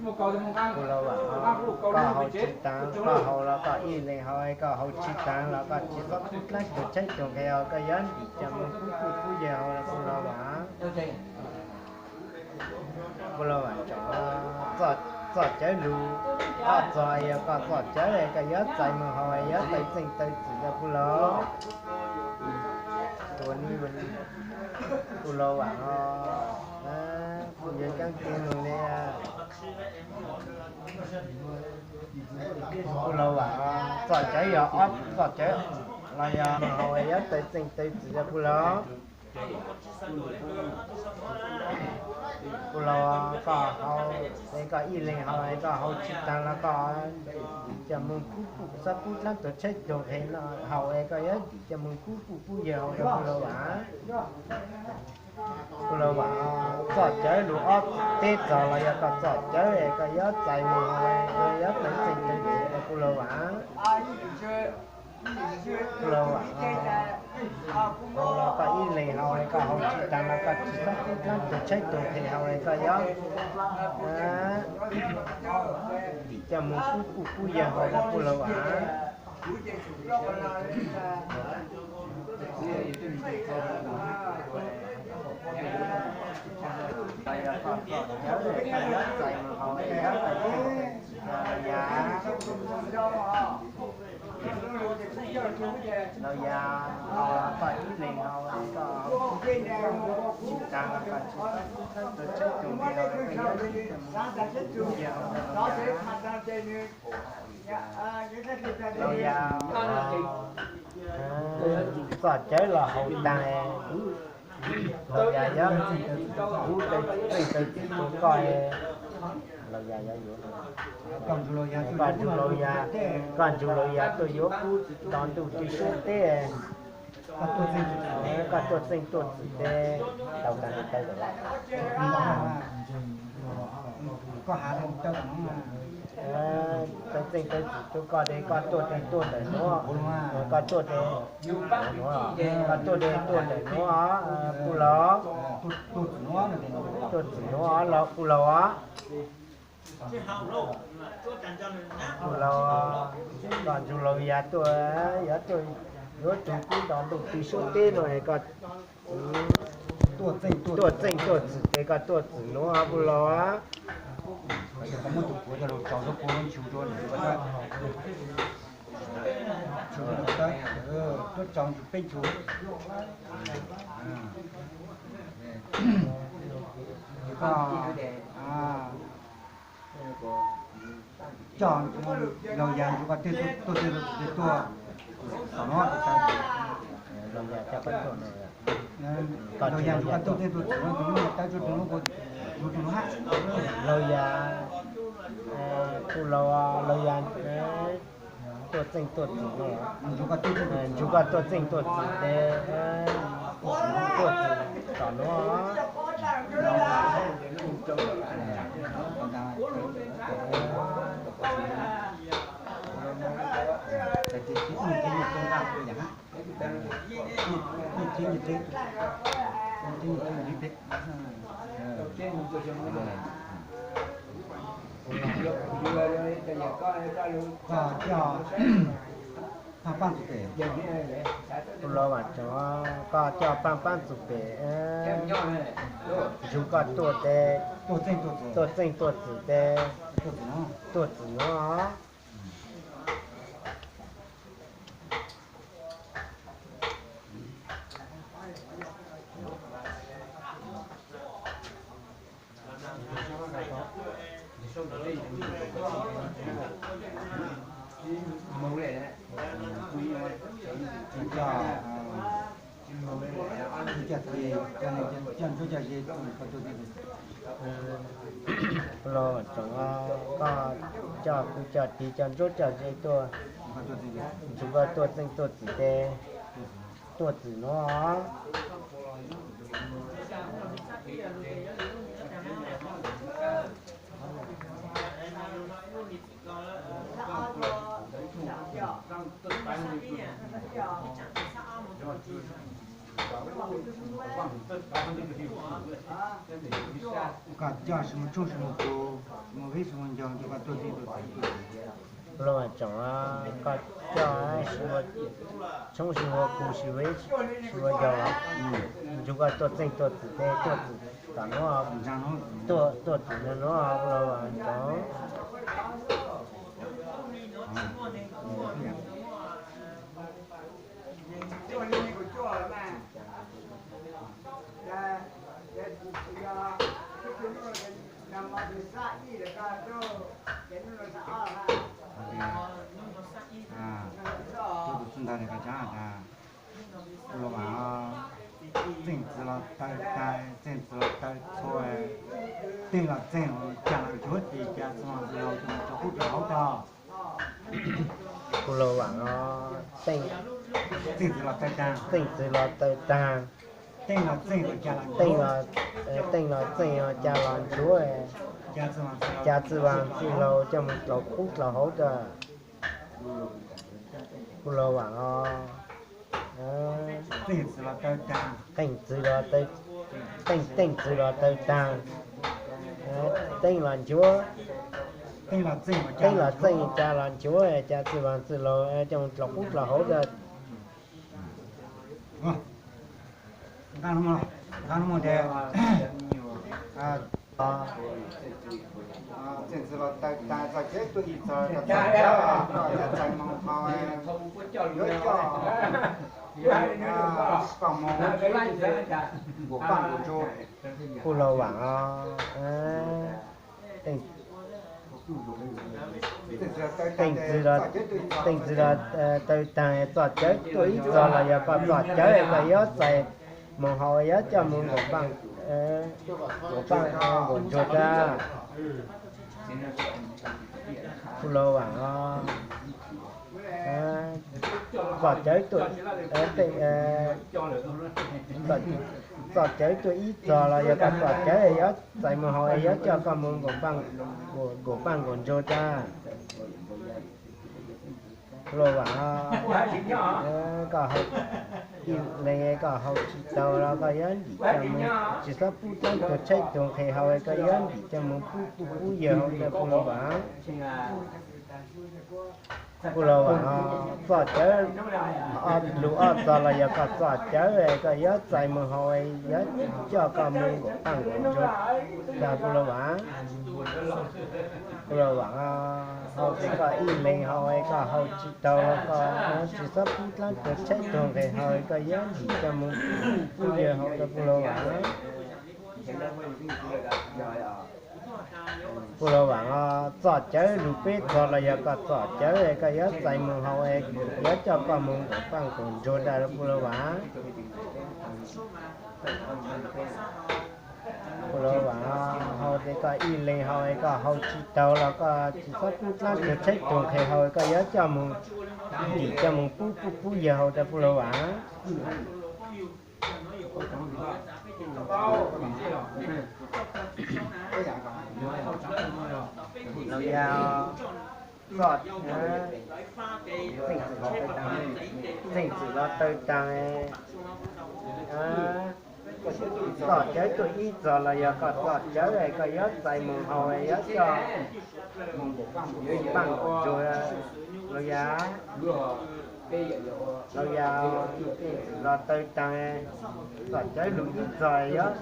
Kuv los vam, koj haus tsis taag, koj haus los koj ib leeg haus, koj haus tsis taag los koj tsis txhob pub dlaab tug tshaib tug nqhis haus, koj yuav ntim coj moog pub puj pub yawg haus los kuv los vam. Kuv los vam tsoom, txoj cawv lug ob txog, yog koj txoj cawv koj yuav txais moog haus, yuav tau txeej tau txim rua kuv los. Kuv los vam, kuv yuav kaab keg moog le. Kuv los vam, txoj cawv yog ob txoj cawv los yog moog haus yuav tau txeej tau txim rua kuv los. Kuv los koj haus, es koj ib leeg haus, es koj haus tsis taag los koj ntim coj moog pub puj, txhob pub dlaab tug tshaib tug nqhis haus, es koj yuav ntim coj moog pub puj pub yawg haus rua kuv los vam. Kuv los vam, txoj cawv lug ob peb txog los yog koj txoj cawv es koj yuav txais moog haus, koj yuav tau txeej tau txim rua kuv los vam. Kuv los vam, haus los koj ib leeg haus, koj haus tsis taag los koj tsis txhob pub dlaab tug tshaib tug nqhis haus, koj yuav ntim coj moog pub puj pub yawg haus rua kuv los vam. Los yog, los yog, koj ib leeg haus, koj tsis taag los koj tsis txhob pub dlaab tug tshaib tug nqhis haus, koj yuav ntim coj moog pub puj pub yawg haus rua kuv los vam. Los yog, txoj cawv los haus taag, los yog yuav pub tau txeej tau txim rua koj, los yog yuav, koj ntsug los yog, koj ntsug los yog tuaj yuav pub nto ntuj tw suab teb, koj tuaj txeej tuaj txim teb, tau taag le tau lawm. Tau txeej tau txim rua koj tes koj tuaj tes tuaj ntawm nuav, koj tuaj tes, koj tuaj tes tuaj ntawm nuav, kuv los, tuaj txim nuav los kuv los, kuv los, koj ntsug los yog tuaj, yuav tuaj yuav tug pub nto ntuj tw suab teb nuav es koj tuaj txeej tuaj txim tes koj tuaj txim nuav kuv los. Tuaj txog ntsug peb ntsug, koj coj, los yog ntsug koj tuaj txeej tuaj txim tes tuaj, tom nuav, los yog ntsug koj tuaj txeej tuaj txim nuav, tus nuav tawb tsuag rua nuav, ntsug rua nuav hab, los yog, kuv los, los yog tuaj txeej tuaj txim nuav, ntsug koj tuaj txeej tuaj txim tes tuaj txim tom nuav. Koj coj paaj paab txug pem, kuv los vam tsoom, koj coj paaj paab txug pem, ntsug koj tuaj tes, tuaj txeej tuaj txim tes tuaj txim nuav. Coj, coj ntsuab coj ze, los tsoom, koj coj kwv coj tij coj ntsuab coj ze tuaj, ntsug koj tuaj txeej tuaj txim tes tuaj txim nuav. Koj Coj sis mus tshoob sis mus kuv, sis mus vib sis mus ncaus, nrug koj tuaj txeej tuaj txim. Luag tsoom, koj coj sis mus tshoob sis mus kuv, sis vib sis mus ncaus los, nrug koj tuaj txeej tuaj txim, tuaj txim tom nuav, tuaj txim nraag nuav, luag tsoom. Tuaj tus txij ntawd li koj cov tas, kuv los vam, txeej txwv los taw taag, txeej txwv los taw txhua, teej los txeej, cas los ntsuav, ces cas txwv los ntxwv los coj mus rau qub rau hauv tog. Kuv los vam os, txeej txwv los taw taag, txeej txwv los taw taag, teej los txeej, teej los txeej, cas los ntsuav, cas txwv los ntxwv los coj mus rau qub rau hauv tog. Kuv los vam os, txeej txwv los taw taag, teej txwv los taw taag, teej los ntsuav, teej los txeej, cas los ntsuav, cas txwv los ntxwv los coj mus rau qub rau hauv tog. Nqaa, nqaa tes, txeej txwv los taw taag, txoj cawv tuaj ib txog, koj txoj cawv koj yuav txais moog hau, yuav coj koj moog nqus paaj nqus ntsuag. Kuv los vam os, teej txwv los taw taag, txoj cawv tuaj ib txog los yog koj txoj cawv, koj yuav txais moog hau, yuav coj moog nqus paaj, nqus paaj nqus ntsuag tag. Kuv los vam os, txoj cawv tuaj, txoj cawv tuaj ib txog los yog koj txoj cawv yuav txais moog hau, yuav coj koj moog nqus paaj nqus ntsuag tag. Kuv los vam, koj ib leeg koj hau tsis tau los koj yuav ntim coj moog, tsis xob pub dlaab tug tshaib tug nqhis hau, koj yuav ntim coj moog pub pub pub yawg hau tag. Kuv los vam, kuv los vam os, txoj cawv lug ob txog los yog koj txoj cawv, koj yuav txais moog hau, yuav coj koj moog nqus paaj nqus ntsuag tag. Kuv los vam, kuv los vam, hau tes koj ib leeg hau, koj hau tsis tau los koj tsis xob pub dlaab tug tshaib tug nqhis hau, koj yuav ntim coj moog pub yawg hau tag. Kuv los vam. Kuv los vam os, txoj cawv lug peb txog los yog koj txoj cawv, koj yuav txais moog hau, yuav coj koj moog nqus paaj nqus ntsuag tag. Kuv los vam. Kuv los vam, hau tes koj ib leeg hau, koj hau tsis tau los koj tsis xob pub dlaab tug tshaib tug nqhis hau, koj yuav coj moog ntim coj moog pub pub pub yawg hau tag. Kuv los vam. Los yog txoj, txeej txwm los taw taag, txeej txwm los taw taag, txoj cawv tuaj ib txog los yog koj txoj cawv, koj yuav txais moog hau, yuav coj moog nqus paaj nqus ntsuag. Los yog, los yog txeej txwm los taw taag, txoj cawv lug ib txog,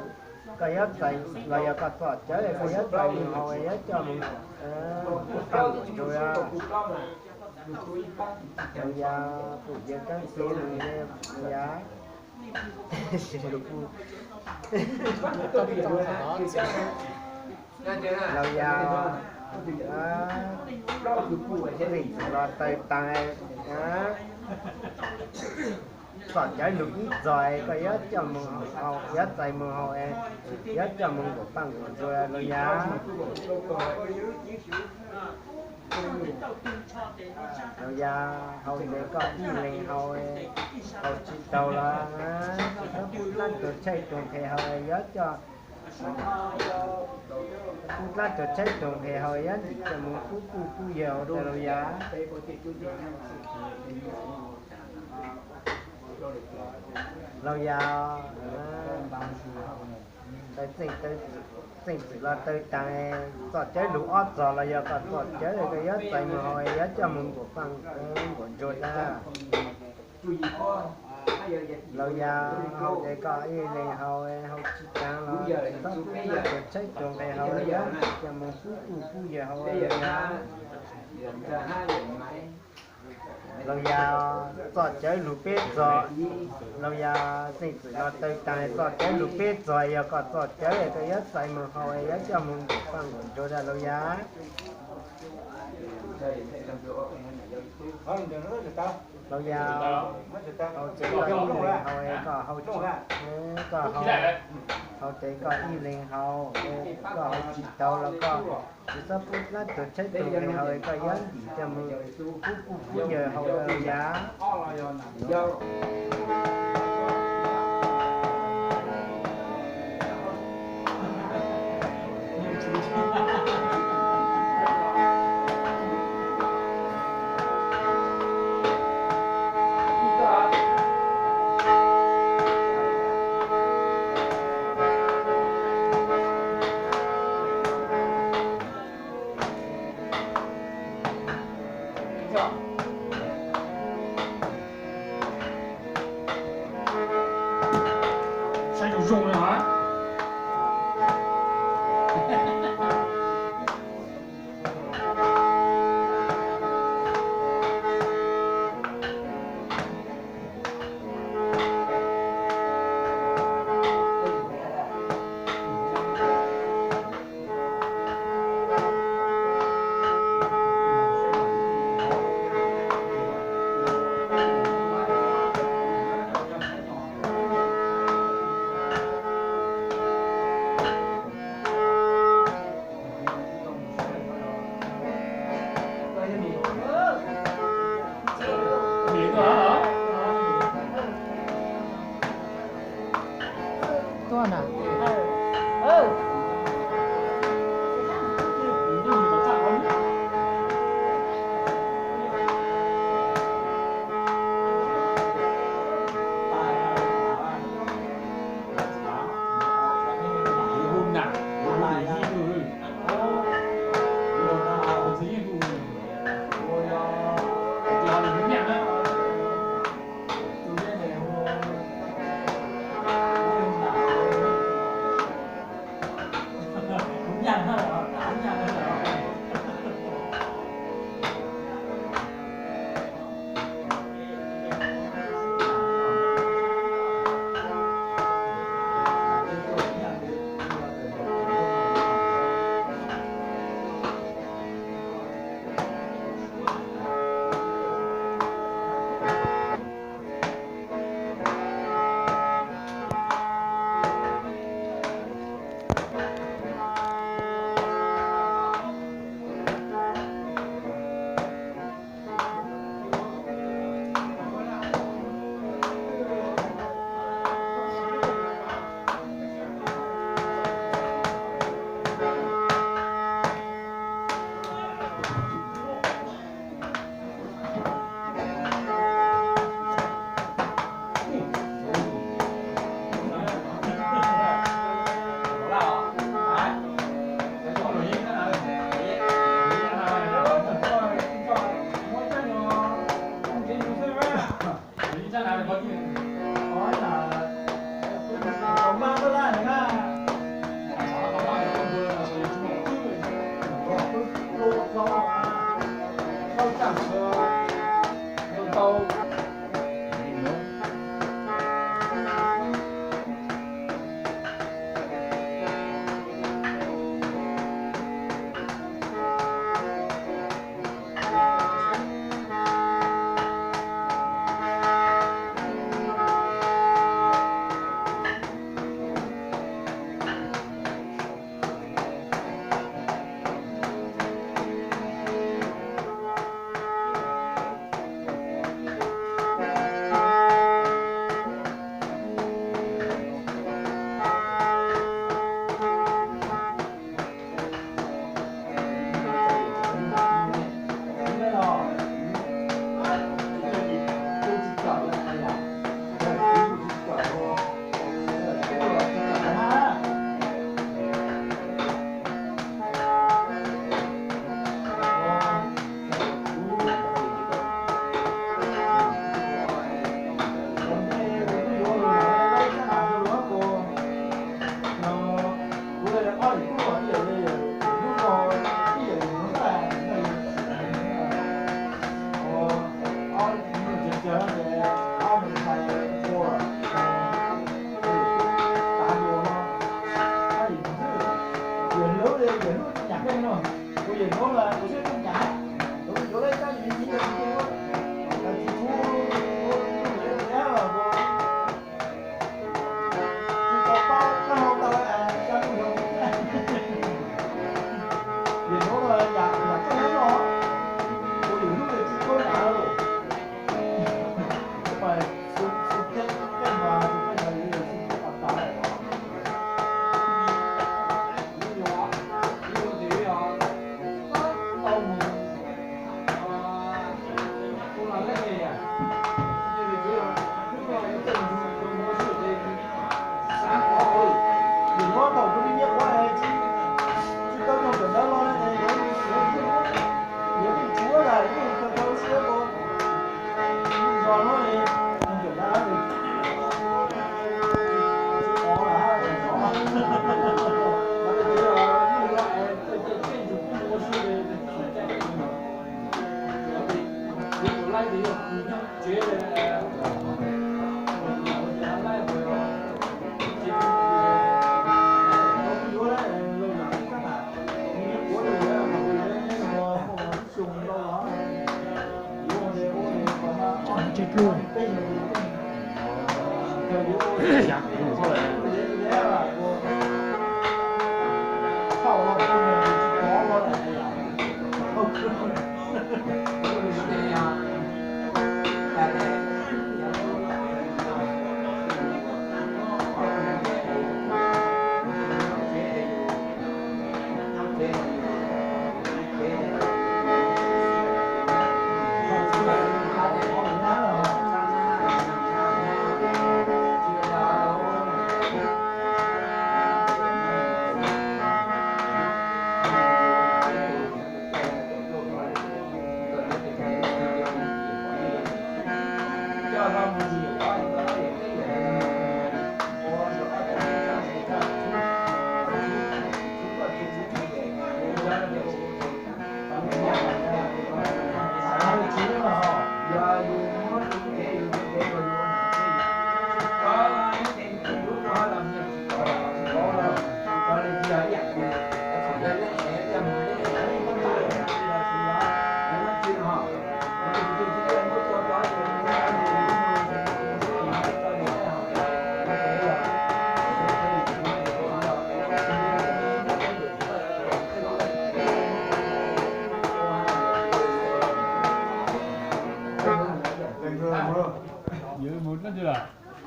koj yuav txais los yog koj txoj cawv, koj yuav txais moog hau, yuav coj moog nqus paaj nqus ntsuag. Los yog pum yawg kaab xib, los yog Los yog txeej txwm los taw taag, txoj cawv lug ib txog, koj yuav coj moog hau, yuav txais moog hau, yuav coj moog nqus paaj nqus ntsuag. Los yog, los yog hau tes koj ib leeg hau, hau tsis tau los tsis xob pub dlaab tug tshaib tug nqhis hau, yuav coj, pub dlaab tug tshaib tug nqhis hau, yuav ntim coj moog pub puj pub yawg hau tag. Los yog, los yog Txeej txwm los taw taag, txoj cawv lug ob txog los yog koj txoj cawv koj yuav txais moog haus yuav coj moog nkuam faaj nkuam ntsuag dab. Laug yau, haus tes koj ib leeg haus, haus tsis taag los txhob pub tus tshaib tus nqhis haus, yuav coj moog pub kuj pub yawg haus. Laug yau, txoj cawv lug peb txog, laug yau, txeej txwm los taw taag, txoj cawv lug peb txog, yog koj txoj cawv koj yuav txais moog haus yuav coj moog nkuam faaj nkuam ntsuag dab laug yau. Laug yau, haus tes koj ib leeg haus, koj haus, haus tes koj ib leeg haus, koj haus tsis taug los koj tsis txhob pub dlaab tug tshaib tug nqhis haus, koj yuav ntim coj moog pub kuj pub yawg haus laug yau. Saib zoo zoo li hos. Tuaj na.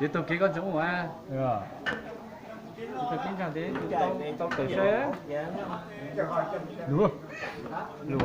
Ces taug kev koj tseem ua, ces taug kev ntsag ntev tau tawm saib. Lus, lus.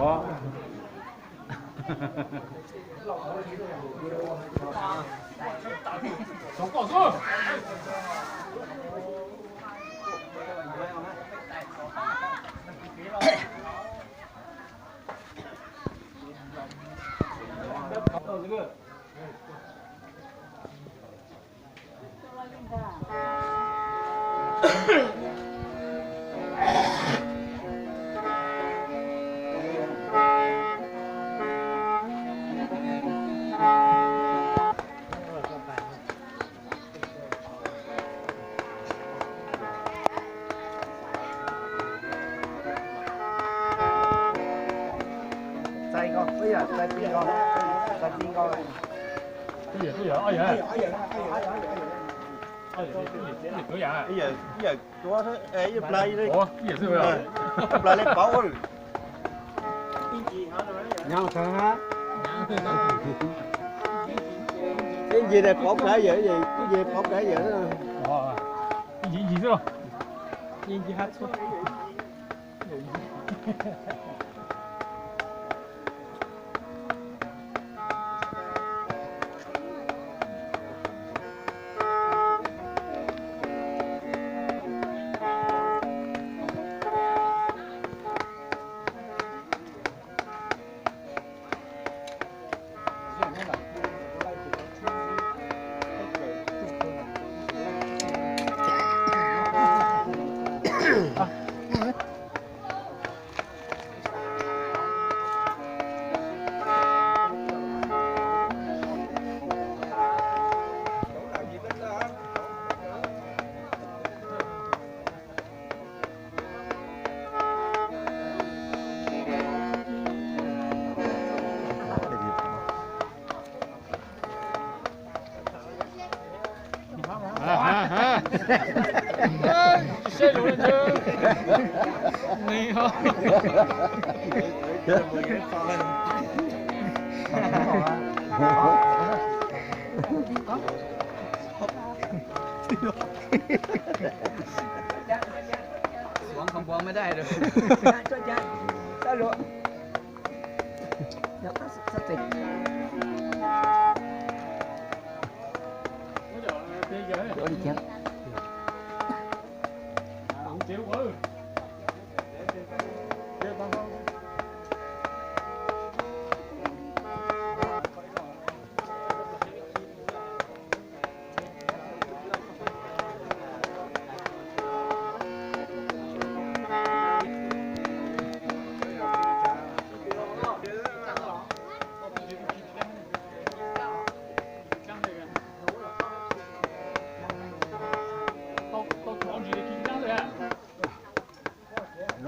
Txais nkaus, txais txij nkaus, txais txij nkaus. Ib yawm, ib yawm, ib yawm. Ib yawm, ib yawm tuav, ib yawm pla li. Pla li pauv. Ib ncig daim pauv pla ib yawm, ib ncig pauv pla ib yawm. Ib ncig, ib ncig xwb. Ib ncig hab txhua. Xuav qhov npuav mas dai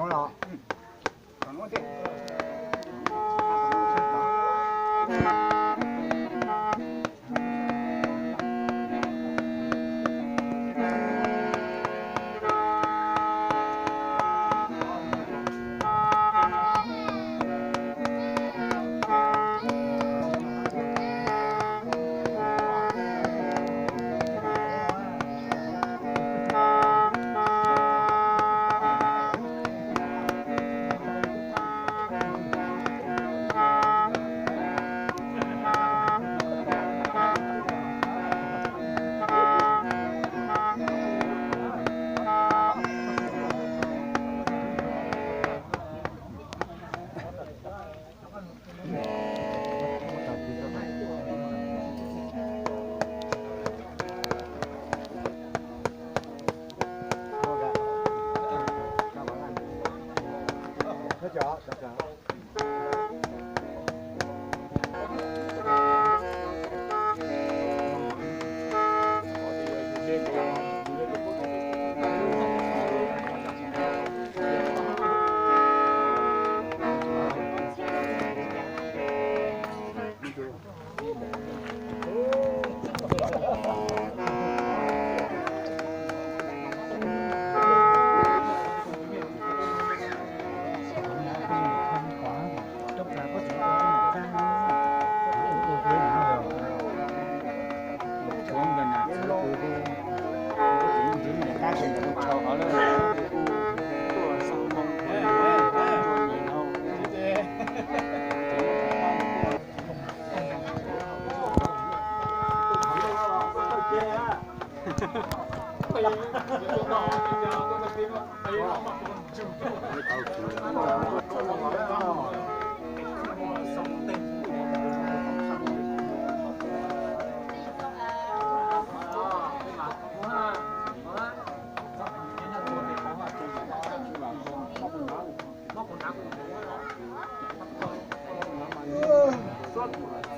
lawm.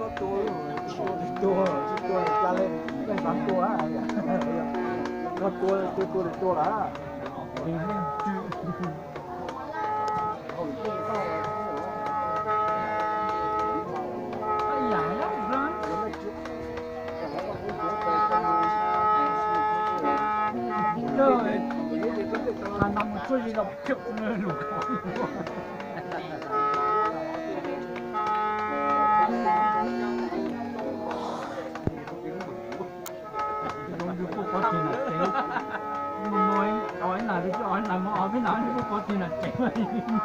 Tsis tua, tsis tua, tsis tua, leej xav tua, koj tua, tua, tua, tua lawm. Zoo li kuj pov tseg nam tsev, mus ib nas li, ib nas mus ob peb nas kuj pov tseg nam tsev li no.